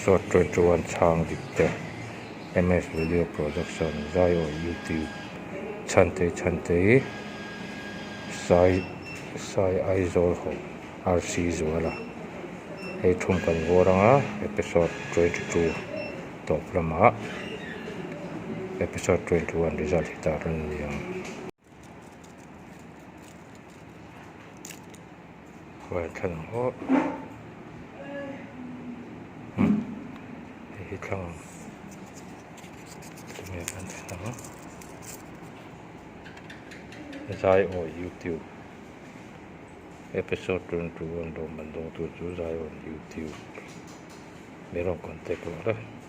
Episode 21 chhang dik te MS Video Production Zaiawi YouTube Chhantei Chhantei Sai Sai Aizawl ho RC Zuala hei thum kan vawr anga episode 22 tawp lamah episode 21 result hi tar a ni ang. Khawi an thlang ang aw umm hei hi thlang ang tunge kan en ang Zaiawi youtube episode 21 lawmman dawng tur chu Zaiawi youtube min rawn contact rawh le.